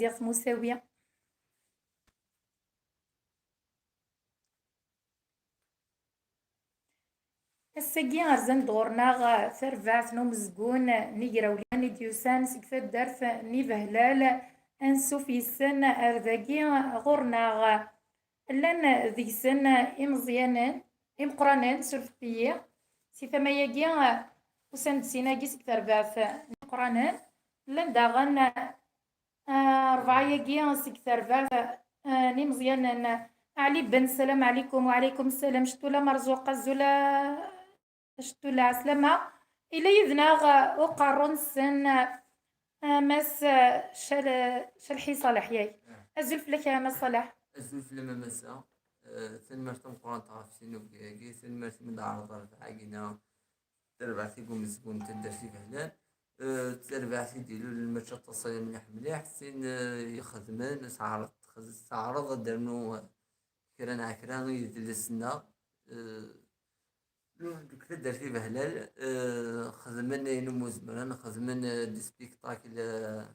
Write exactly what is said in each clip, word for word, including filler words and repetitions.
tmaziɣt Musawi. Ass-agi rzan-d ɣur-neɣ tarbaɛt n umezgun n yigrawlan i d-yusan seg taddart n Ibehlal, ansuf yes-sen ar dagi ɣur-neɣ. Llan deg-sen imeẓyanen, imeqqranen, surfet-iyi, si tama-agi, usan-d sin-agi seg terbaɛt n imeqqranen. Llan daɣen Ah, rebɛa-agi seg terbaɛt, ah, n imeẓyanen. Ɛli Ben, salam ɛlikum. Wa ɛlikum salam. Ctula Merzuq, azul, ah, Ctula, ɛeslama. Ila yid-neɣ, ah, uqerru-nsen, ah, Mass, ah, Cal-, Calḥi Ṣaleḥ, yak. Azul fell-ak, a Mass Ṣaleḥ. Azul fell-am a Massa. Eh, tanemmirt tameqqrant ɣef sin ubgay-agi, tanemmirt mi d-ɛreḍ rrbeḥ-agi-na, tarbaɛt i umezgun n taddart Ibehlal. Eh, d tarbaɛt i d-ilulen mačči aṭas aya mliḥ mliḥ, sin, eh, ixedmen, teɛreḍ, teɛreḍ ad d-ternu, eh, kra neɣ kra i yidles-nneɣ. Eh, deg taddart Ibehlal, eh, xedmen ayen umi zemren, xedmen, eh, des spectacles, eh,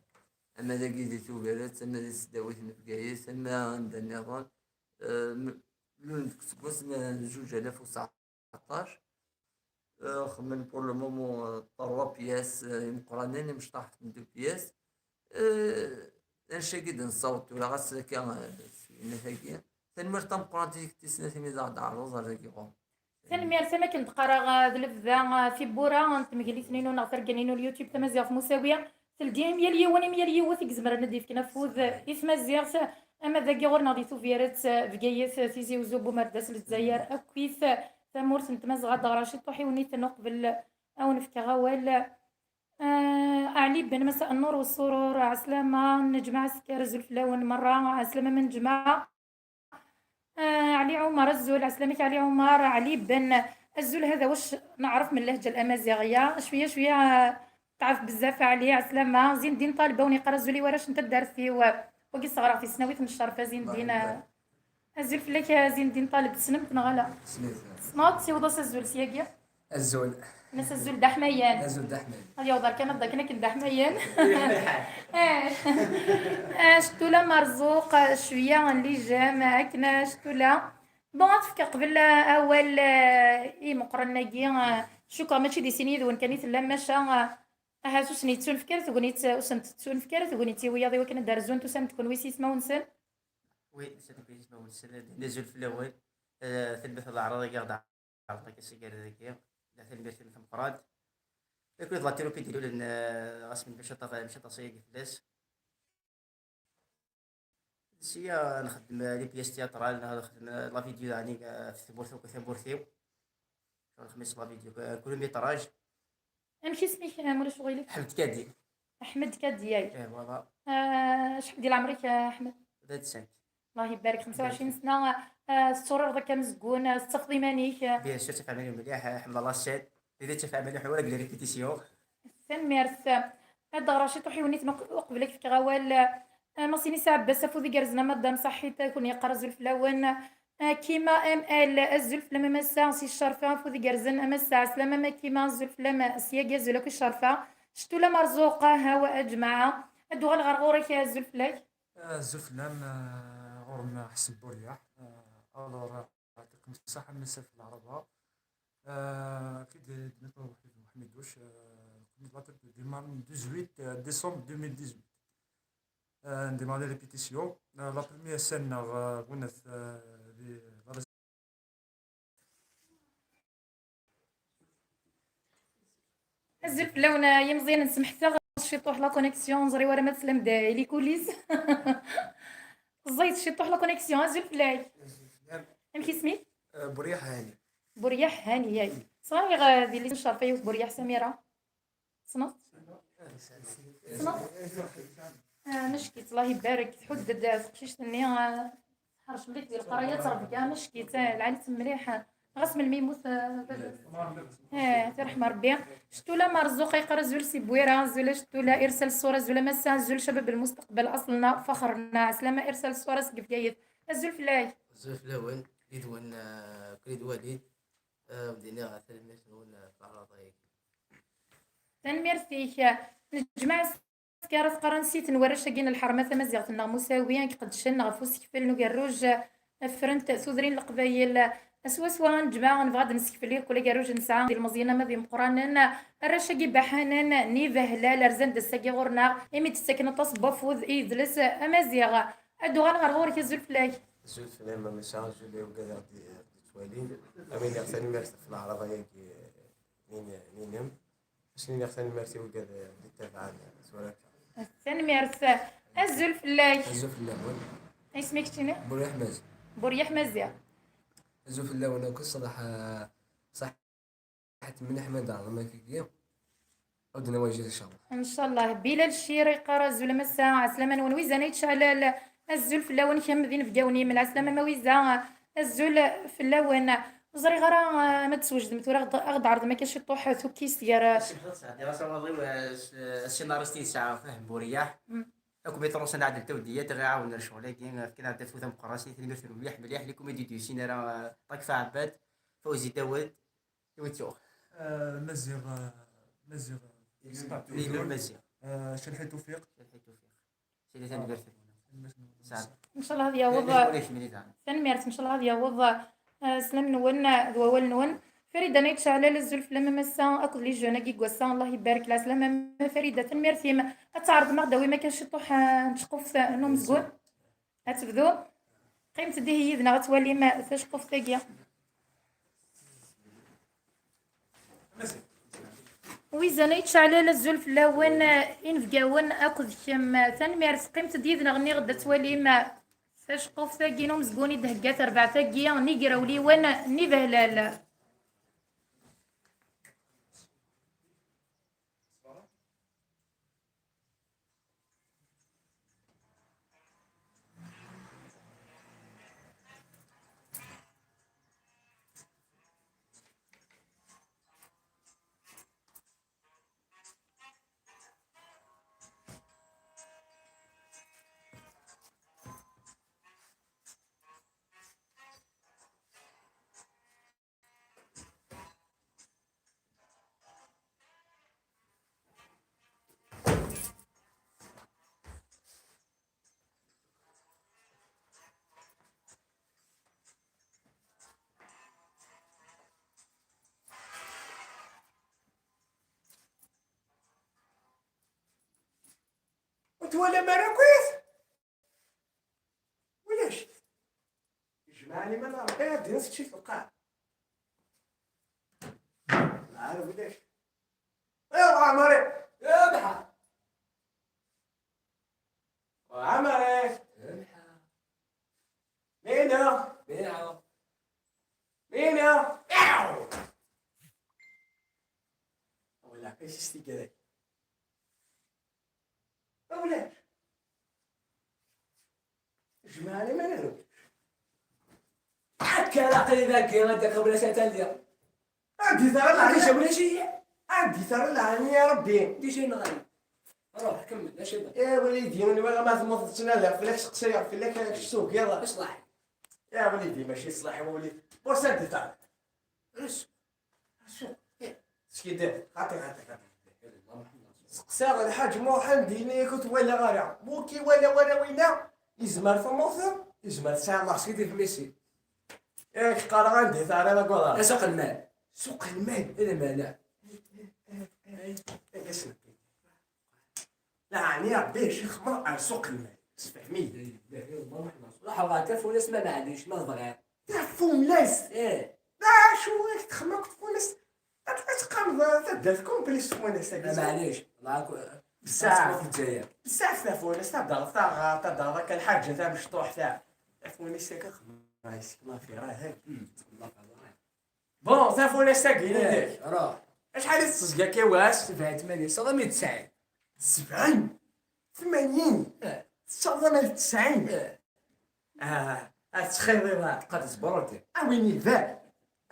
ama dagi di Tubiret, ama di tesdawit n Bgayet, ama anda nniḍen. Eh, m-, lulen deg useggas n zuǧ alaf u tseɛṭac. Eh, xedmen pour le moment, eh, trois pièces, eh, imeqqranen, imecṭaḥ n deux pièces. Eh, anect-agi d-nessaweḍ tura, ɣas akka, eh, s uyennat-agi. Tanemmirt tameqqrant i tikti-s n At Imi d aɣ-d-ɛerḍeḍ ar dagi ɣur. Tanemmirt, am akken d-qqareɣ, eh, d lebda, eh, tiwwura n tmeglitin-inu neɣ targa-inu n YouTube Tamaziɣt Musawi, teldi imi yal yiwen, imi yal yiwet i izemren ad d-yefken afud, eh, i tmaziɣt, ama dagi ɣur-neɣ di Tubiret, eh, Bgayet, eh, Tizi Uzzu, Bumerdas, Lezzayer, akkit, eh, tamurt n Tmazɣa, d aɣra ciṭuḥ i wen-iten uqbel, eh, ad wen-fkeɣ awal. Eh, Ɛli Ben, Massa Nnur u Surur, ɛeslama, Neǧma Ɛesker, azul fell-awen merra, ɛeslama ma Neǧma. Eh, Ɛli Ɛumar, azul, ɛeslama-k Ɛli Ɛumar, Ɛli Ben, azul, hada wac neɛref min lehǧa lamaziɣya, cwiya, cwiya, eh, teɛref bezzaf Ɛli, ɛeslama, Zindin Ṭaleb, a wen-yeqqar azul i warrac n taddart-iw, wagi sseɣreɣ-t i tesnawit n Ccerfa, Zindin, eh, azul fell-ak, a Zindin Ṭaleb, tessnem-t neɣ ala? Tessneḍ, siweḍ-as azul syagi. Azul. Nnas azul d aḥmayan. Azul d aḥmayan. Ad yaweḍ ar Kanada kan akken d aḥmayan. Eh. Eh, Ctula Merzuq, eh, cwiya n lijam, akken, eh, Ctula. Bon, ad fkeɣ qbel, eh, awal, eh, i meqqren-agi, eh, cukkeɣ mačči di sin yid-wen kan i tellam, maca, eh, ahat ur sen-yettunefk ara tegnit, ur sen-tettunefk ara tegnit i wiyaḍ i wakken ad d-rzunt, usan-d kunwi s yismawen-nsen? Oui, usan-d kunwi s yismawen-nsen, d azul fell-awen. Eh, tanemmirt ɣef leɛraḍ-agi ɣ-d ɛerḍen akka s igerdan-agi. La tanemmirt-inu tameqqrant. Akked la troupe i d-ilulen, eh, ɣas mačči aṭas, mačči aṭas ayagi fell-as. Sya nxeddem, eh, les pièces théâtrales, neɣ nxeddem, eh, la vidéo, yeɛni, eh, ɣef tmurt akk, tamurt-iw. Nxeddem la vidéo, eh, court métrage. Amek isem-ik, eh, ma ulac uɣilif? Ḥmed Kadi. Ḥmed Kadi, ay. Eh, voilà. Eh, acḥal di leɛmer-ik, eh, Ḥmed? Vingt-cinq. Allah ibarek, xemsa u ɛecrin sna, eh, tetturareḍ akka amezgun, eh, tettafeḍ iman-ik, eh. Bien sûr, ttafeɣ iman-iw mliḥ, eh, ḥemmleɣ la scène. Nitni ttafeɣ iman-iw ḥemmleɣ les répétitions. Tanemmirt. Ad d-ɣreɣ ciṭuḥ i wen-iten uq-, uqbel ad k-fkeɣ awal. Eh, Maṣini Saɛebbas, afud igerrzen a madam Saḥit, ad ken-yeqqar azul fell-awen. Eh, Kima M L, azul fell-am a massa, si Ccerfa, afud igerrzen a massa, ɛeslama a Kima, azul fell-am, syagi azul akk i Ccerfa. Ctula Merzuq, hawa a jmaɛa. Ad d-uɣaleɣ ɣer ɣur-k, azul fell-ak. Azul fell-am, eh, ɣur-m Ḥsen Buryaḥ. Eh, alors, eh, يعطيكم الصحة، مساء في العربة. آه، أكيد دميتو وحيد محمدوش، آه، كنا بلاطة ديمار من dix-huit، آه، décembre deux mille dix-huit. آه، نديمار les répétitions. آه، la première scène، آه، غنت، آه، ل-، la Azul fell-awen, a yimẓiyen, nsemḥet-aɣ ciṭuḥ la connexion, ẓriɣ ara ma teslam-d les coulisses. Ẓẓayet ciṭuḥ la connexion, azul fell-ak. Amek isem-ik? Euh, Buryaḥ Hani. Buryaḥ Hani, yak. Ẓriɣ, euh, di les Ccerfa yiwet Buryaḥ Samira. Tessneḍ? Tessneḍ? Ah, mackit, Allah ibarek, tḥudd-d teqcict-nni, ah, tḥerrec mliḥ di lqerya, ttrebga, mackit, ah, lɛali-tt mliḥ. Ɣas melmi yemmut, ah, baba-s. Ah, tirḥem Rebbi. Ctula Merzuq, yeqqar azul si Bwira, azul a Ctula, irsal ṣṣura, azul a massa, azul cabab lmustaqbal, aṣlna, faxrna, ɛeslama, irsal ṣṣura seg Bgayet. Azul fell-ak. Azul fell-awen, yid-wen, ah, Kulid Walid, ah, wen-d-iniɣ tanemmirt-nwen, ah, ɣef leɛraḍ-agi. Tanemmirt-ik. Nejmeɛ Azekka ara teqqaren sit n warrac-agi n lḥerma tamaziɣt-nneɣ Musawi, i iqeddcen ɣef usekfel n ugerruj, ffrent tudrin n Leqbayel. Swaswa, neǧmeɛ, nebɣa ad d-nessekfel irkul agerruj nesɛa d ilmeẓyen ama d imeqqranen, arrac-agi baḥanen n ibehlal rzan-d ass-agi ɣur-neɣ, imi d-ttaken aṭas n wafud i yidles amaziɣ. Ad d-uɣaleɣ ɣer ɣur-k, azul fell-ak. Azul fell-am a Massa, azul i wigad i ɣ-d-yettwalin. Am iniɣ tanemmirt ɣef leɛraḍa-agi-inem. Ad s-iniɣ tanemmirt i wigad i ɣ-d-ittabaɛen tura akka. Tanemmirt. Azul fell-ak. Azul fell-awen. Isem-ik keččini? Buriḥ Maziɣ. Buriḥ Maziɣ. Azul fell-awen akk, ṣṣeḥ, ṣṣeḥ Ḥatem n Ḥmed Ɛḍem akagi. Ur d-nawi ajdid, incallah. Incallah. Bilal Ccir yeqqar: azul a Massa, ɛeslama-nwen. Wizan ay tceɛlal, azul fell-awen kemm d inebgawen-im. Lɛeslama a Mawiza, azul fell-awen. Ur ẓriɣ ara, ah, ma d-twejdem tura, aɣ-d-, aɣ-d-ɛerḍem akka ciṭuḥ tukkist gar, ah, Sɛeddiɣ-as awal-iw, ah, s-, ah, scénariste yesɛa Fahem Buriyaḥ. Mm. Akk Mitrusan Ɛdel Tawdiyat, ɣ-iɛawen ar ccɣel-agi, fkan-aɣ-d afud ameqqran, s tanemmirt mliḥ, mliḥ, les comédiens du cinéma, ah, Ṭakfa Ɛebbad, Fawzi Dawed, Iwettuɣ. Ah, Maziɣ, ah, Maziɣ, Ilul Maziɣ. Ah, Celḥi Tufiq. Celḥi Tufiq. Sidi tanemmirt. Saɛd. Incallah ad yaweḍ. Tanemmirt, incallah ad yaweḍ, ah, sslam-nwen d wawal-nwen. Farida n Ayt Ceɛlal, azul fell-am a Massa akked les jeunes-agi n wass-a, Allah ibarek, lɛeslama a Farida, tanemmirt-im. Ad tɛerḍem ad ɣ-d-tawim akka ciṭuḥ, ah, n tceqquft n umezgun. Ad tebdu. Qqimet-d ihi yid-neɣ ad twalim taceqquft-agi. Wizan ay tceɛlal, azul fell-awen, inebgawen akked kemm. Tanemmirt, qqimet-d yid-neɣ, nniɣ-d ad twalim taceqquft-agi n umezgun i d-thegga terbaɛt-agi n yigrawliwen n ibehlal. Ur twalam ara akk-it? Ulac. Jmaɛ liman Ṛebbi ad d-nessečč lqaɛ. Ɛad ulac. Aywa, Ɛmari. Rebḥa. Ɛmari. Rebḥa. Mina. Mina. Mina. Aw! Wala, acu s-tigara? Ulac. Jmaɛen iman-nwen. Akka ara aql-i dagi, ad d-aqabel ass atan diɣ. Anda i terra lɛali? Ulac, ulac-iyi. Anda i terra lɛali, ya Rebbi? Déjà nɣan. Ruḥ, kemmel, acu d? Eh, walidi, nwiɣ ma temmut tettnadiɣ fell-ak, seqsayeɣ fell-ak, acu tugiḍ? Iṣlaḥ. Ya walidi, mačči ṣṣlaḥ, a walidi. Ur s-anda i terra? Ulac. Skiddeb, xaṭi, xaṭi, xaṭi. Seqsaɣ Lḥaǧ Muḥend, yenna-yak ur twalaɣ ara. Wuki wala wala winna, yezmer temmut, yezmer tesɛa laṣ. Skiddeb Messi. Yak qqareɣ anda i teɛriḍ agad-a. Suq lmal. Suq lmal. I lmal, ah. Laɛni Rebbi, a Ccix, mer ar suq lmal. Sefhem-iyi. Ruḥeɣ ɣer Tafunast, ma maɛlic, ma tebɣiḍ. Tafunast? Ih. D acu i txemmem deg Tafunast? Ad, ad teqqameḍ taddart complet s Tafunast-agi. Ma maɛlic, bessaf. Lezzayer. Bessaf Tafunast, ad d-taɣeḍ taɣaṭ, ad d-taɣeḍ akka lḥaǧa tamecṭuḥt. Tafunast akka xemmem, yessekma fi raha. Hmm. Bon, Tafunast-agi, eh, inek. Ruḥ. Acḥal i tettẓeg akka i wass? Sebɛin tmanyin, saḍam i tesɛin. Sebɛin? Tmanyin? Eh. Tessaweḍ ama d tesɛin? Eh. Ah, ad txiriḍ. Tqad zbrurti. A win iban.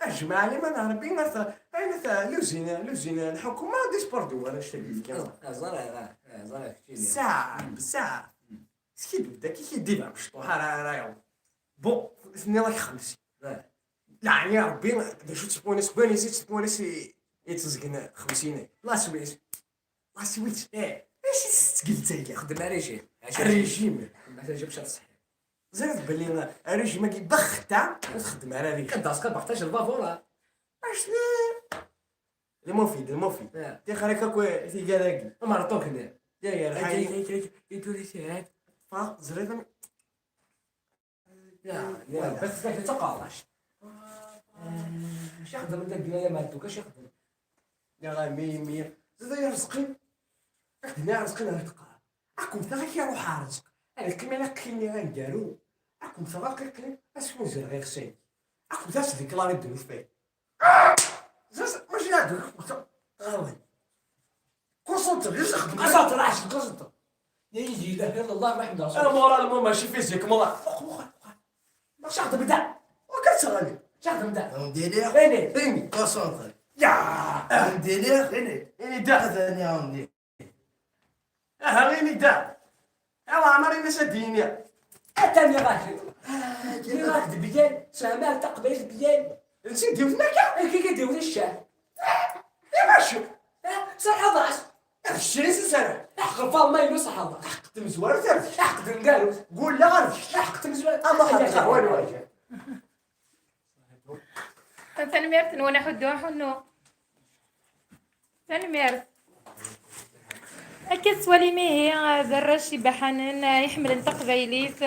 A jmaɛ liman Rebbi, a ta-, ayen a ta-, luzin, luzin, lḥukuma, d sport de wara, ctagi fkiɣ. Ah, ẓriɣ, ah, ah, ẓriɣ, keččini. Saɛa, saɛa. Skiddeb daki, kiddib amecṭuḥ ara, ara yaweḍ. Bon, tenniḍ-ak xemsin. Eh. Laɛni Rebbi, d acu tettpunis, seg wansi tettpunis i, i teẓgen xemsin? La Suisse. La Suisse? Eh. Acu Tettgel tagi. Xdem arijim. Régime. Ma tajib caf ṣṣeḥ. Ẓriɣ belli régime-agi baxta ur txeddem ara régime. Kan das ka baxtac lbabur. Acu le mufid, le mufid. Tixer akka kwi tigad-agi. Amar ṭukni. Ya ya lḥay. Ituri tihat. Fa ẓriɣ am- Ya ya. Bas ka taqalac. Xdem dagi ya ma tuka xdem. Ya mi mi. Zid ay Rezqi. Ad k-d-nniɣ Rezqi neɣ teqqar. Ad kem-taɣ ak iruḥ Rezq. Ad yeqqim ala qqim aneggaru. Ad kem-taɣ aqiqi asfunzer ɣer xsay. Ad kem-tas deklari ddnub fay. Zaz mačči ad ɣawen. Concentre, yus xdem. Concentre, aḥseb concentre. La ilaha illallah Muḥemmed Rasul. Moralement mačči physiquement. Fuq fuq fuq. Mačči xdem da. Wakken tɣali. Mačči xdem da. Undiliɣ. Ini. Ini. Concentre. Ya. Undiliɣ. Ini. Ini da. Atan ya undi. Aha ini da. Awa ɛmar ini s ad d-yini. Atan ya ɣaci. Ini ɣaci d biyal. Sɛama taqbaylit biyal. Nsi d-yewten akka. Amek i d-yewri ccan. Imacu. Saḥaḍas. Ccri s sara. Aḥeqq Faḍma inu saḥaḍas. Temzwar tardi. Aḥeqq d ngarut. Gulleɣ ar deg. Aḥeqq temzwar. Ama xaṭi qahwa n wajen. Tanemmirt-nwen a Ḥuddu Aḥunnu. Tanemmirt. Akka tettwalim ihi d arrac ibaḥanen, iḥemmlen taqbaylit,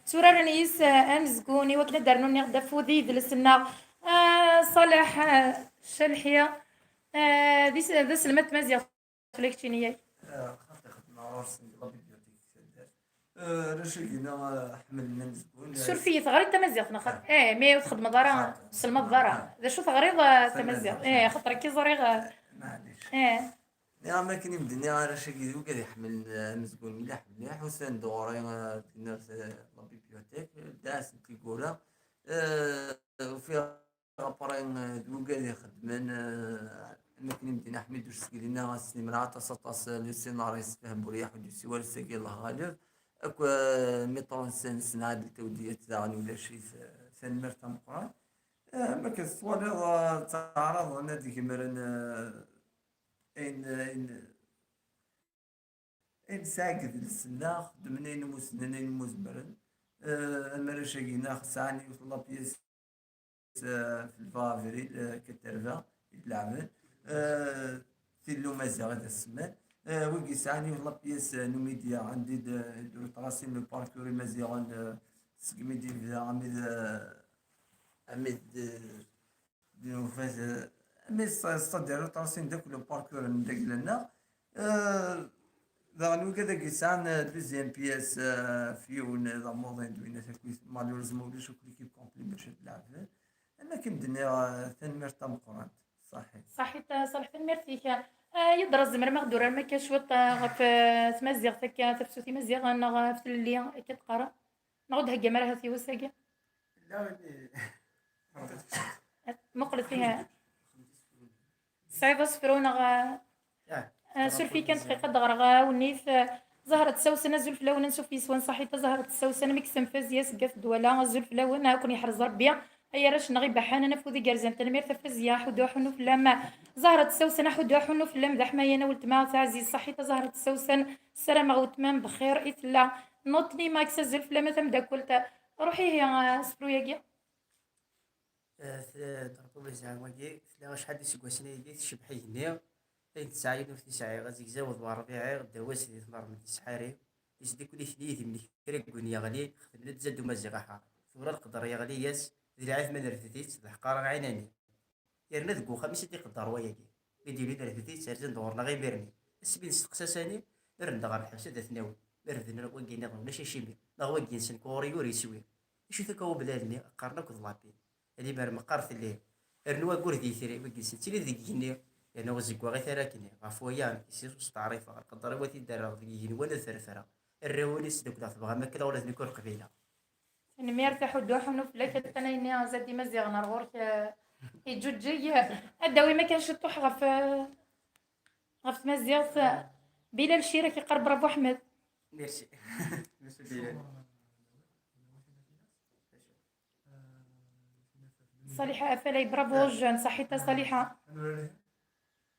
tturaren yis amezgun i wakken ad d-rnun niɣ-d afud i yidles-nneɣ. Ah, Ṣaleḥ, ah, Calḥi, ah, d is- d aselmad n tmaziɣt ula keččini yak. Xaṭi xedmeɣ ɣur-sen deg la bibliothèque deg taddart. Eh, arrac-agi-nneɣ, eh, ḥemmlen amezgun. Surfiyet, ɣer-it tamaziɣt neɣ xaṭi? Eh, mi ur txeddmeḍ ara, ur tesselmadeḍ ara. D acu teɣriḍ, eh, tamaziɣt? Eh, xaṭer akka i ẓriɣ, eh. Maɛlic. Eh. Nniɣ am akken i m-d-nniɣ, arrac-agi d wigad iḥemmlen, eh, amezgun mliḥ mliḥ, usan-d ɣur-i, eh, deg la bibliothèque, dɛa-sen tiggura. Eh, ufiɣ après, eh, d wigad ixeddmen, eh, am akken i m-d-yenna Ḥmiduc seg dinna, ass-nni menɛa aṭas aṭas, eh, le scénariste Fahim Bouriah, ur d-yusi wara ass-agi, Allah ɣalib, akk, eh, metteur en scène-nsen Adil Tawdiyat daɣen ulac-it, eh, tanemmirt tameqqrant. Eh, am akken tettwaliḍ, eh, ttaɛraḍen ad gemren, eh, ayen, ayen, ayen sɛan deg idles-nneɣ, xeddmen ayen umi ssnen, ayen umi zemren. Eh, am arrac-agi-nneɣ sɛan yiwet n la pièce, eh, في le vingt avril, eh, Katerba i d-leɛben. Eh, Tillu Maziɣ i d as-semman. Eh, wigi sɛan yiwet n la pièce, eh, Numidya, anda i d-, i d-retrasin le parcours imaziɣen, eh, segmi d-yebda, armi d, eh, armi d, d-nufa, eh, armi s-, c'est-à-dire retrasin-d akk le parcours n dagla-nneɣ. Eh, daɣen wigad-agi sɛan, eh, deuxième pièce, eh, f yiwen, eh, d amuḍin d winna takit, malheureusement ulac akk l'équipe complète bac ad leɛben. Am akken d-nniɣ, eh, tanemmirt tameqqrant. Ṣaḥit. Ṣaḥit, eh, Ṣaleḥ, tanemmirt-ik. Eh, Yedra, tzemrem ad ɣ-d-turarem akka cwiṭ, eh, ɣef, eh, tmaziɣt akka, tafsut imaziɣen, neɣ ɣef tlelli akka teqqarem? Neɣ ur d-theggam ara ahat i wass-agi? Muqlet ihi. Tesɛiḍ asefru neɣ? Ah, suref-iyi kan dqiqa ad d-ɣreɣ awennit. Zahra Tsawsen, azul fell-awen, ansuf yes-wen. Ṣaḥit a Zahra Tsawsen, mi yessenfaz yas deg at Dwala, azul fell-awen, ad ken-yeḥrez Rebbi. Ay arrac-nneɣ ibaḥanen, afud igerrzen, tanemmirt a Fazya, ḥuddu aḥunnu fell-am. Zahra Tsawsen, aḥuddu aḥunnu fell-am, d aḥmayan a weltma taɛzizt. Ṣaḥit a Zahra Tsawsen, ssarameɣ weltma-m bxir i tella. Nutni Max, azul fell-am a tameddakelt. Ruḥ ihi, asefru-yagi. Eh, t-, drapeau Maziɣ wagi, tella acḥal d iseggasen ayagi tcebbeḥ igenni, ayen tesɛa yiwen ur t-yesɛi, azegzaw d wer rbiɛi, ddaw-as di tmerment isḥari, isdukkel-iten yid-m kra n win yeɣli, xedmen-d zad umaziɣ aḥar. Tura lqedr yeɣli-yas, d lɛid ma nerfed-itt, d ḥqar ɛinani. Yerna deg uxxam-is i d-iqedder wayagi. Mi d-yuli nerfed-itt, rzan-d ɣur-neɣ imir-nni. Asmi nesteqsa sani, rren-d ɣer lḥebs ad t-nawi. Mi refden wagi nniḍen ulac acimi, neɣ wagi-nsen ɣur-i ur yeswi. Acu-t akka ublal-nni? Qqaren akk d lapin. Limer meqqar telli. Rnu aggur d yitri, wigi-nsen ttili deg igenni. Yerna ur zeggaɣ i tarakni. Ɣef waya, nekk s usteɛrif, ɣer lqedr-iw ad t-id-rreɣ deg igenwan ad t-refreɣ. Arraw-nni sdukleɣ, tebɣam akka ula d nekk ur qbileɣ. Tanemmirt a Ḥuddu aḥunnu fell-ak, a tanayenni azad imaziɣen ar ɣur-k, eh, iǧuǧǧeg. Ad d-awim akken ciṭuḥ ɣef, eh, ɣef tmaziɣt. Bilal Cir ak-iqqar bravo Ḥmed. Merci. Merci Bilal. Ṣaliḥa Afalay, bravo jeune, ṣaḥit a Ṣaliḥa.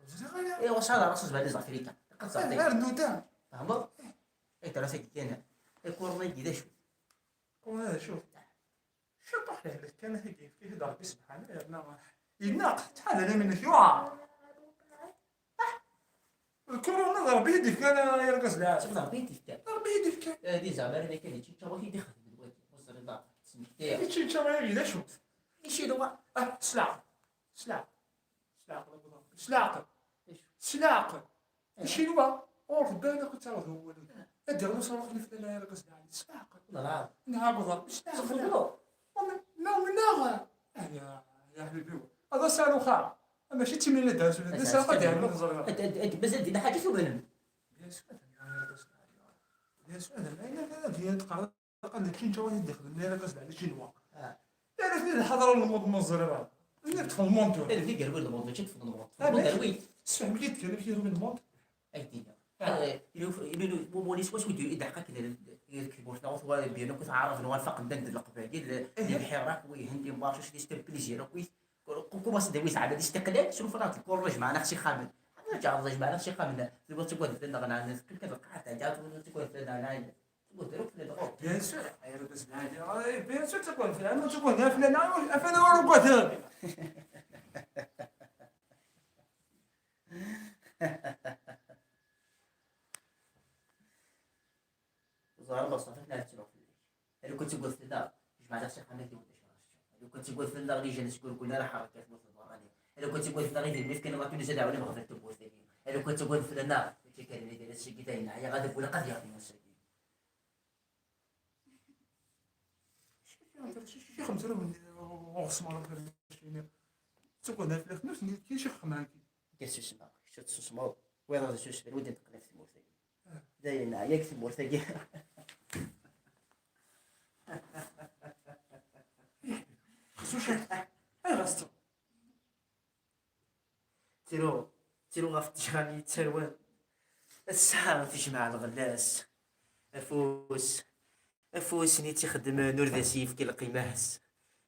Ur ẓriɣ ara. Eh, wasaḍ ara s-zban iẓafrika. Iqeṭṭeɛ. Eh, ar nuda. Tfehmeḍ? Eh, tara tagi kan. Eh, kurma-agi d acu? Kurma d acu? Ciṭuḥ lehlak kan, ad t-id-yefk, ad t-id-Ṛebbi subḥanahu, yerna ilaq, ttḥadar iman-ik, yuɛer. Lkuruna d Ṛebbi i d-ifkan, ay argaz lɛali. D Ṛebbi i d-ifkan. D Ṛebbi i d-ifkan. Eh, di zeɛma ara nekk ad iččeččaw, ad t-id-ixdem d wagi. Ur ẓriɣ d acu. Ad iččeččaw, ay d acu? Ici d wa? Ah, s leɛqel. S leɛqel. S leɛqel, a bu Ṛebbi. S leɛqel. S leɛqel. Ici d wa? Ur tebban akk ad taɣeḍ wawal. Ad d-iɣli s ṛṛuḥ n flan, ay argaz lɛali. S leɛqel. Neɣ akked Ṛebbi, s leɛqel. Tfeḍleḍ. Ma umneɣ. Ah, ya, ya ḥbibi. Ad as-aruɣ xaṛ. Mačči d timlila d-as-, d as-, as-, ad d-iɛmel ẓriɣ. Mazal din lḥaǧa tumenem. Bien sûr, bien sûr, ayen akka d yat qerra qan d činča wani d-ixdem, la argaz lɛali cinwa. Ah. Yal ass d lḥaḍra n lmuḍ ma ẓriɣ. Nni ṭṭef lmuḍ. Ad d-igerwi lmuḍ, mačči ṭṭef lmuḍ. Ah, ṭṭef lmuḍ, mais gerwi. Sfehmet-iyi-d kan amek i iruḥ lmuḍ. Ay d-iniɣ. Ah. Eh, inu-, inu-, inu-, wawal-is wacu d-, ideḥq akken d, d, d tmurt neɣ tuɣal bien akk taɛrabt neɣ lfeq n danda d leqbayel, eh, di lḥirak, wihin, di mbarcuc, di stem plaisir akk. Ku-, ku-, kumaṣ d-awi zeɛma d istiqlal, s lufrat lkurma jemɛen-aɣ s ixxamen. Ḥna ǧeɛleḍ jemɛen-aɣ s ixxamen. Tebɣiḍ taggadeḍ fell-aɣ neɣ teqqim kan lqaɛa teɛǧaḍ, tebɣiḍ taggadeḍ fell-aɣ neɣ teggul drus fell-aɣ. Bien sûr, ay argaz lɛali. Ay, bien sûr, taggadeḍ fell-aɣ, ma taggadeḍ fell-aɣ neɣ afan awal uggadeɣ. Ẓer baṣaṭ akken ara ttruɣ fell-ak. Alu kan taggadeḍ fell-aɣ, jemɛen-aɣ s ixxamen, akken ulac ara teččeḍ. Alu kan taggadeḍ fell-aɣ, lijan sgurgun ara ḥerrek ar tmurt n berrani. Alu kan taggadeḍ fell-aɣ, idrimen fkan i Tunis ad ɛawnen ɣef tewwurt-agi. Alu kan taggadeḍ fell-aɣ, Tikkal mi diri sigi dayen ɛyiɣ ad agul qad yaɣ timussagi. Xemsa n ttagad ɣef lexnus n kicix xemɛen. Kif susmeɣ, kečč ur tessusmeḍ, wiyaḍ ad susmen ur d-neqqen ɣef tmurt-agi. Dayen ɛyiɣ deg tmurt-agi. Xsuc, ayɣer s Ttru, ttru ɣef ttejra-nni yettarwan. Ass-a tejmeɛ lɣella-s. Afus, afus-nni tt-ixeddmen ur d as-yefki lqima-s.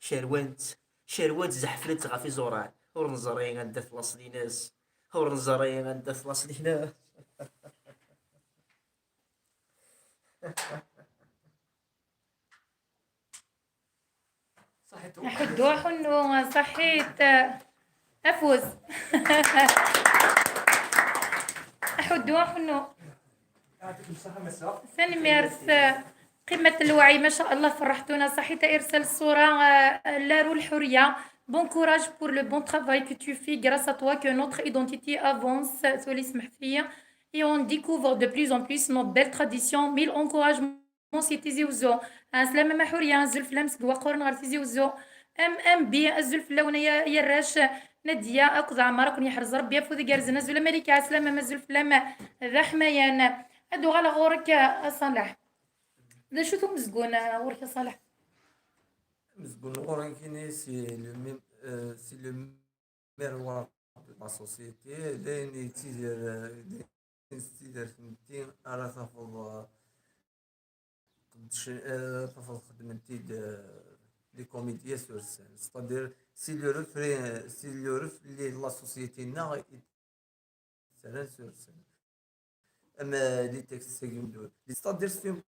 Cerwen-tt, cerwen-tt, zeḥfen-tt ɣef iẓuran. Ur neẓri anda-t laṣel-ines. Ur neẓri anda-t laṣel-ines. Aḥuddu aḥunnu, ṣaḥit. Afus. Aḥuddu aḥunnu. Tanemmirt. قمة الوعي، ما شاء الله، فرحتونا. صحيت إرسال الصورة، آه، لارو الحرية. Bon courage pour le bon travail que tu fais. Grâce à toi que notre identité avance. Tuli سمحت ليا. Et on découvre de plus en plus nos belles traditions. Mille encouragements. Si Tizi Ouzou. Ɛeslama a Ḥuriya, azul fell-am seg Waqquren ɣer Tizi Ouzou. M M B, azul fell-awen ay arrac. Nadia akked Ɛmar, ad ken-yeḥrez Rebbi afud igerrzen. Azul a Malika, ɛeslama, azul fell-am. D aḥmayan. Ad uɣaleɣ ɣur-k a Ṣaleḥ. D acu-t umezgun ɣur-k a Ṣaleḥ? Amezgun ɣur-nekkini, c'est le mim-, euh, c'est le miroir de la société. D ayen yettidir, euh, d ayen yettidir tmetti ara tafeḍ, euh, qeddcen, euh, tafeḍ xeddmen-t-id, euh, les comédiens sur scène. C'est-à-dire, c'est le reflet, c'est le reflet de la société-nneɣ i d-ttarran sur scène. Am, euh, les textes, c'est-à-dire, c'est une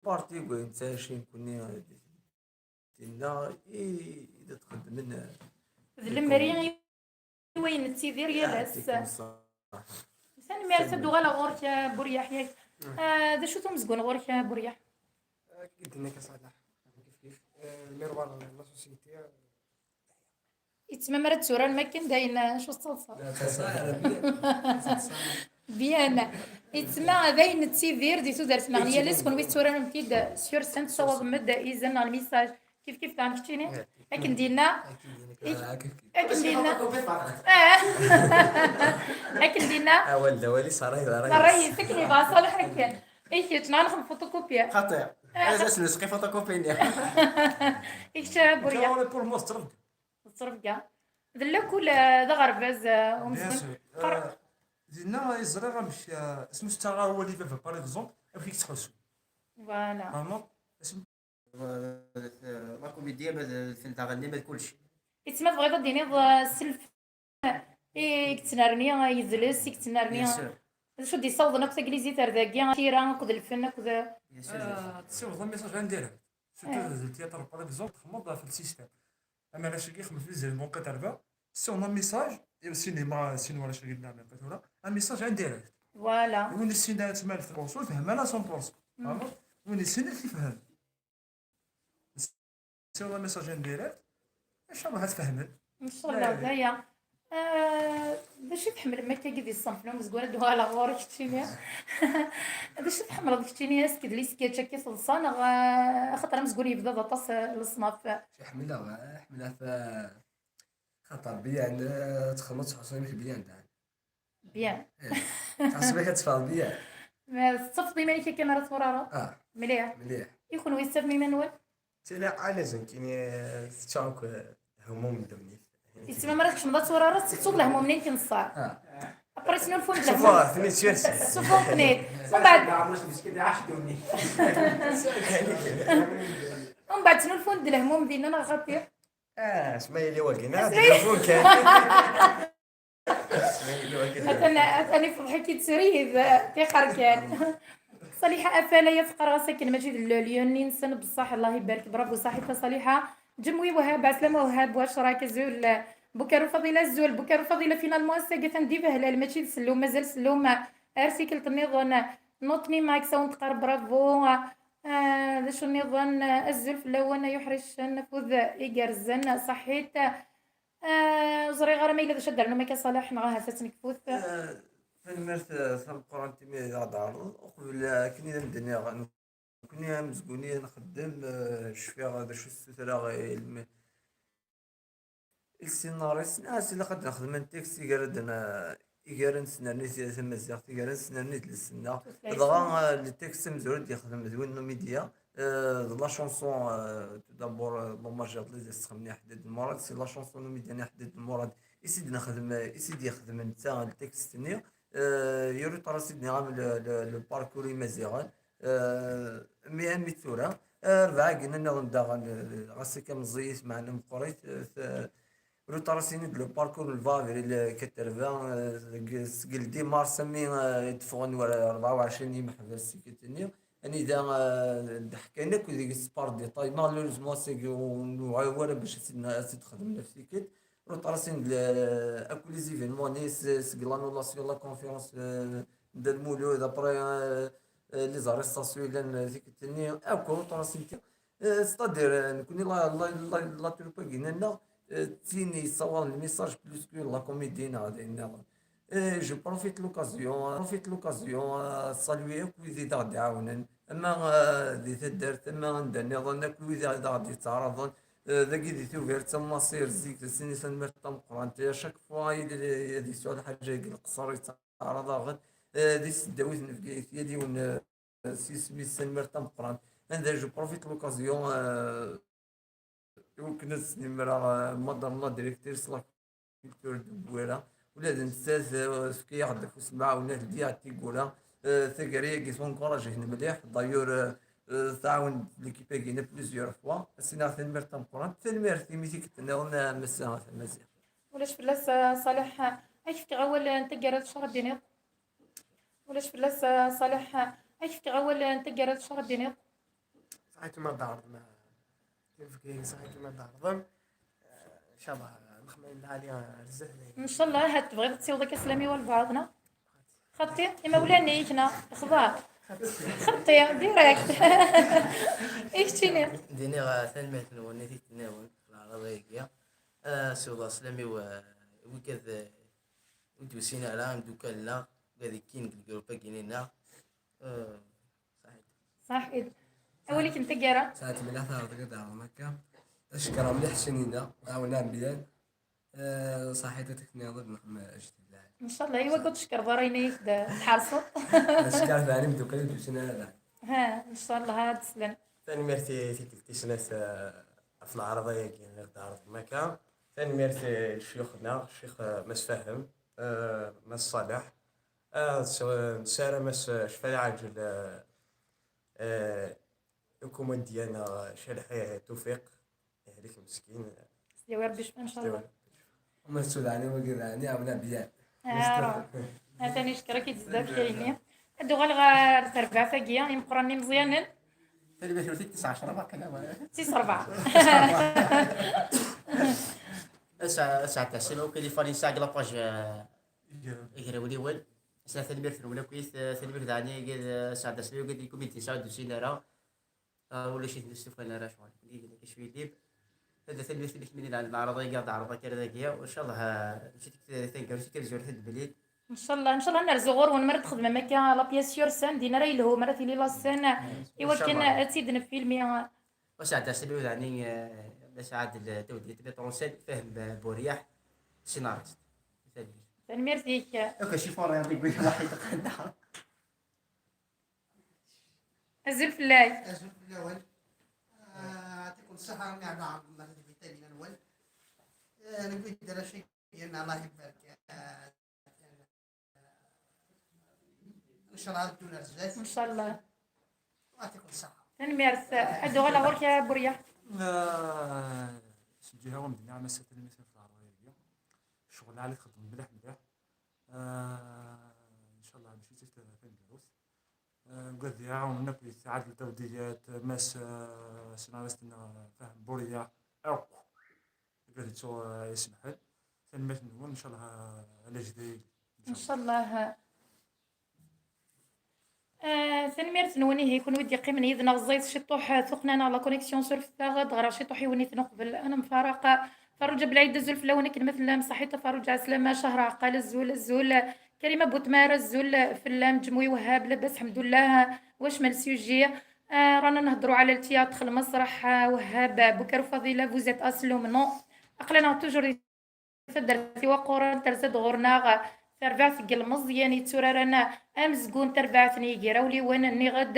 partie, quoi, nettɛici nekkni, euh, dinna i, i d-txeddmen, euh, d lemri i wayen nettidir yal ass. Tanemmirt, ad d-uɣaleɣ ɣur-k a Buryaḥ, yak. Ah, d acu-t umezgun ɣur-k a Buryaḥ? Akken i d-tenna Kaṣalaḥ, kif kif, euh, le miroir de la société. Yettmam ara d-turarem akken dayen, acu s taḍsa? Bien. Yettma dayen nettidir di tudert-nneɣ n yal ass, kunwi tetturarem-t-id sur scène, tessawaḍem-d izen neɣ lmisaj. Kif kif daɣen keččini? Akken d-yenna. Akken d-yenna. Ah. Akken d-yenna. Awal d awal-is, ṛṛay d ṛṛay-is. Ṛṛay-is, akken yebɣa Ṣaleḥ akken. I kečč, neɣ nexdem photocopie? Xaṭi. Ah. Ad as-nesqi photocopie-nni. I kečč a Burya? Pour moi, c'est très bien. D ttrebga. D lakul, eh, d aɣerbaz, eh, umezgun. Bien sûr. Qer- Eh, dinna i ẓriɣ amek, eh, asmi tettaɣ awal i baba, par exemple, amek i yettḥussu. Voilà. Vraiment, asmi- Eh, la comédie, ma d, d, d taɣenni, ma d kulci. Yettma tebɣiḍ ad d-tiniḍ, eh, s lfen i yettnerni, eh, yedles, i yettnerni. Bien sûr. D acu d-yessawḍen akk taglizit ar dagi, tira akked lfen akked... Bien sûr. Eh, tessiwḍeḍ message indirect. Surtout, eh, d le théâtre, par exemple, txedmeḍ ɣef le système. Ama arrac-agi xedmen fell-i zerben qi tarba, c'est un message, et le cinéma, sin warrac-agi llan tura, un message indirect. Voilà. Win yessinen ad tmal tṛuṣu, fhem ala cent pour cent. Mm. Vraiment. Win yessinen ad t-ifhem. C'est un message indirect. Inchallah ad tfehmen. Inchallah, eh, d aya. Ah, d acu i tḥemmlem akkagi di ṣṣenf n umezgun? Ad d-uɣaleɣ ɣur-k keččini. D acu tḥemmleḍ keččini, asked les sketchs akka i teḍsa, neɣ, ah, axaṭer amezgun yebda d aṭas, ah, leṣnaf? Ḥemmleɣ, ah, ḥemmleɣ ta-, xaṭer bien, ah, txedmeḍ tḥussu imek bien dan. Bien. Eh, tḥesbeḍ ad teffeɣ bien. Ma tettafeḍ iman-ik akken ara turareḍ? Ah. Mliḥ. Mliḥ. I kunwi tettafem iman-nwen? Tili ɛla zun kini, eh, tečča akk, eh, lhumum n ddunit. Yettma mi ara tkecmeḍ ad turareḍ, tettettuḍ lehmum-nni n tinṣar. Ah. Après, snulfun-d lehmum. Suffeɣ-ten-id s iles. Suffeɣ-ten-id. Umbeɛd, umbeɛd snulfun-d lehmum dinna, neɣ xaṭi? Ah, asma yili wagi, neɣ ad d-lhufun kan. Atan, atan ifḍeḥ-ik-id srid, tiqar kan. Ṣaliḥa Afala, ya teqqar-as akken mačči d le lieu-nni-nsen, bṣaḥ Allah ibarek, bravo Ṣaḥifa Ṣaliḥa. Ǧemwi Wahab, ɛeslama Wahab, wac rak, azul. Bukaru Faḍila, azul. Bukaru Faḍila, finalement, ass-agi atan di Behlal, mačči d Sellum, mazal Sellum. Ar tikkelt nniḍen, Nutni Max, awen teqqar bravo. Ah, d acu nniḍen? Azul fell-awen, ay uḥricen, afud igerrzen, ṣaḥit. Ah, ur ẓriɣ ara ma yella d acu ad d-ternum akka, Ṣaleḥ, neɣ ahat ad tt-nekfut. Eh, Tanemmirt, eh, tameqqrant imi i d aɣ-d-tɛerḍeḍ. Uqbel, eh, akken i d am-d-nniɣ, nekkni amezgun i nxeddem, eh, cfiɣ d acu ssutreɣ i lmi-, i lsinarist. Nniɣ-as ilaq ad nexdem un texte i gar ad n-, i gar ad nesnerni tamaziɣt, i gar ad nesnerni idles-nneɣ. Tutlayt. Dɣa, eh, le texte amezwaru d-yexdem d win n Numidya, eh, d la chanson, eh, tout d'abord, eh, l'hommage à Blaise Sexemni Ḥdid Murad, c'est la chanson Numidya n Ḥdid Murad, i s-id-nexdem, eh, i s-id-yexdem netta le texte-nni. Eh, Yuru Tarasi d-nniɣ-am le, le, le parcours imaziɣen. Eh, mi, mi tura, eh, rebɛa gina nniḍen daɣen, eh, ɣas akka meẓẓiyit, meɛna meqqrit, eh, t-, Yuru Tarasi-nni d le parcours n le vingt avril, eh, quatre-vingts, eh, deg, seg le dix mars, ami, eh, i d-ffɣen war rebɛa u ɛecrin yimeḥbas tikkelt-nni. Anida, eh, d-ḥkan akk deg-s par détail. Malheureusement, seg ur nuɛi wara bac ad tt-id-, ad tt-id-xedmen ɣef tikkelt. Yuru Tarasi-nni d le, akk les événements-nni s-, seg l'annulation de la conférence, eh, n Dda Lmulud, après, eh, eh, les arrestations yellan, eh, tikkelt-nni, akk Yuru Tarasi-nni. Eh, c'est-à-dire, eh, nekkni la, la, la, la troupe-agi-nneɣ, eh, d tin yessawaḍen le message plus que la comédie neɣ d ayen nniḍen. Eh, je profite l'occasion, profite l'occasion, eh, saluer akk wid i d-aɣ-d-iɛawnen, ama, eh, di taddart, ama anda nniḍen, akk wid i d-aɣ-d-yettɛaraḍen, eh, dagi di Tubiret, ama Maṣir, zik, d sin tanemmirt tameqqrant. À chaque fois, il, il, ad yesɛu lḥaǧa deg leqṣer, yettɛaraḍ-aɣ-d, eh, di tesdawit n Bgayet, yal yiwen, eh, s yisem-is, tanemmirt tameqqrant. Anda je profite l'occasion, eh, i wakken ad snemmreɣ, eh, madame la directrice la culture de Bouira, ula d nettat, eh, tefka-yaɣ-d afus n lemɛawna, teldi-yaɣ-d tiwwura, eh, taggara-agi tencourage-iten mliḥ. D'ailleurs, eh, eh, tɛawen l'équipe-agi-nni plusieurs fois. Ad s-iniɣ tanemmirt tameqqrant. Tanemmirt imi tikkelt nniḍen, eh, a Massa Tamaziɣt. Ulac fell-as, eh, Ṣaleḥ, eh, ad k-fkeɣ awal, eh, n taggara d ccer ad d-tiniḍ. Ulac fell-as, eh, Ṣaleḥ, eh, ad k-fkeɣ awal, eh, n taggara d ccer ad d-tiniḍ. Saḥit ma d-tɛerḍem, eh, tinfegrin, saḥit ma d-tɛerḍem. Eh, ncallah, lexmam lɛali, eh, ar zdat. Ncallah, ahat tebɣiḍ ad tessiwḍeḍ akka sslam i walbeɛḍ, neɣ? Xaṭi, imawlan-ik, neɣ? Xḍa. Xaṭi, direct. I keččini? Diniɣ, eh, tanemmirt-nwen i tikkelt-nniḍen, ɣef leɛraḍ-agi. Eh, siwḍeɣ sslam-iw, eh, i wigad, eh, ur d-usin ara, imeddukal-nneɣ, wigad yekkin deg lgrup-agi-nneɣ. Eh, saḥit. Saḥit. Awal-ik n taggara? Saɛet mliḥ taɛreḍ-agi d-ɛerḍen akka. Ad cekkreɣ mliḥ Sinina, ɛawen Ɛembiyan. Eh, saḥit ad k-nniḍ ad nexdem ajdid lɛali. Ncallah, i wakken ur tcekkreḍ ara ayen ay d-tḥerseḍ. Ad cekkreɣ daɛni imeddukal ur d-usin ara daɛni. Ha, ncallah, ad d-slen. Tanemmirt i tikkelt tis snat, eh, ɣef leɛraḍ-agi i ɣ-d-tɛerḍem akka. Tanemmirt i ccix-nneɣ, ccix, eh, Mass Fahem, eh, Mass Ṣaleḥ. Eh, s-, nessaram-as, eh, ccfa lɛaǧel, eh, eh, i ukumidyan, eh, Calḥi Tufiq. Yehlek meskin. Yawi Rebbi ccfa, ncallah. Uma tettu daɛni wagi daɛni, ɛawen Ɛembiyan. Ara. Atan icekkeṛ-ik-id zdat kayni. Ad uɣaleɣ ɣer terbaɛt-agi, imeqqranen imeẓyanen. Tanemmirt tis ɛecṛa, baqi la. Tis ṛebɛa. Ad sɛeddaɣ sslam akk i les fans-nneɣ deg la page, eh, Igrawliwen. Ad sɛeddaɣ tanemmirt-nwen akkit, eh, tanemmirt daɛni, eh, ad sɛeddaɣ sslam akk i les comédiens ur d-usin ara. Ah, ulac-iten ur stufan ara ccɣel. Wigi nekk cwi lib. Anda tanemmirt-nnek mi d-lɛan leɛraḍ-agi, ad d-ɛerḍeɣ akka dagi. Ncallah, ah, mačči tikkelt taneggarut kan, zwiret ad d-mlil. Ncallah, ncallah nerzu ɣur-wen mi ara txedmem akka la pièce sur scène, din ara yelhu, mi ara tili la scène, i wakken ncallah ad tt-id-nfilmi. Ur sɛeddaɣ sslam daɛni, eh, Mass Ɛadel Tawdi, metteur en scène, Fahem Buriyaḥ, scénariste. Tanemmirt. Tanemmirt-ik. Akk acu fariɣ deg wid waḥid qendaɣ. Azul fell-ak. Azul fell-awen. Ah, yeɛṭikum ṣṣeḥḥa, mi ɛla ɛerḍem ar lvitamina-nwen. Ah, newwi-d arrac-agi, Allah ibarek. Ah, ncallah ad ddun ar zdat. Ncallah. Yeɛṭikum ṣṣeḥḥa. Tanemmirt. Ad uɣaleɣ ɣur-k a Buriya. Ah, s lǧiha-w, ad d-iniɣ a Massa tanemmirt ɣef leɛraḍ-agi. Ccɣel lɛali txeddmeḍ mliḥ mliḥ. Ah, ncallah mačči d tikkelt taneggarut. Ah, wigad i iɛawnen akk, Ɛadel Tawdi, Mass, ah, scénariste-nneɣ, ah, Fahem Buriya, akk wigad yettu, ah, isemḥen. Tanemmirt-nwen, ncallah, ah, ala jdi. Ncallah. Ah, tanemmirt-nwen ihi, kunwi d-yeqqimen yid-neɣ ẓẓayet ciṭuḥ, ah, tuqqna-neɣ la connexion, surfet-aɣ-d, ɣriɣ ciṭuḥ yiwen-iten uqbel ad nemfaraq. Faruǧa Belɛid, azul fell-awen akken ma tellam, ṣaḥit a Faruǧa, ɛeslama, Cahra, Ɛeqqal, azul, azul. Karima Boutmar, azul fell-am. Ǧemwi Wahab, labas, ḥemdullah. Wac ma le sujet? آه، رانا نهضروا على التياتر، المسرح، آه، وهاب، بكر وفضيلة، vous êtes à Selom, non؟ أقلنا toujours taddart Iwaqquren terza-d ɣur-neɣ, tarbaɛt n yilmeẓyen yetturaren amezgun, tarbaɛt n yigirawliwen n iɣed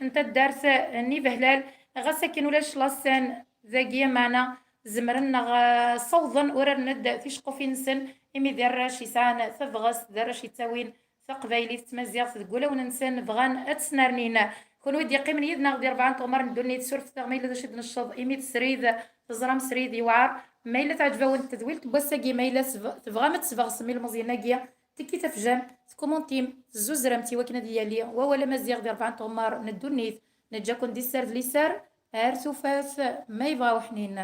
n taddart n Ibehlal. Ɣas akken ulac lassen dagi, meɛna zemren neɣ, eh, ssawḍen uraren-d ticeqqufin-nsen, imi d arrac yesɛan tabɣest, d arrac yettawin taqbaylit d tmaziɣt deg wulawen-nsen, bɣan ad tt-snernin. Kunwi d-yeqqimen yid-neɣ di rebɛa n tɣemmar n ddunit, surfet-aɣ ma yella d acu i d-necceḍ, imi d srid, teẓram srid yewɛer. Ma yella teɛǧeb-awen tedwilt n wass-agi, ma yella tebɣam ad tesbeɣsem ilmeẓyen-agi, tekki tafjam, tkumuntim, tezzuzremt i wakken ad yali wawal amaziɣ di rebɛa n tɣemmar n ddunit. Neǧǧa-ken di sser d liser, ar tufat, ma yebɣa uḥnin.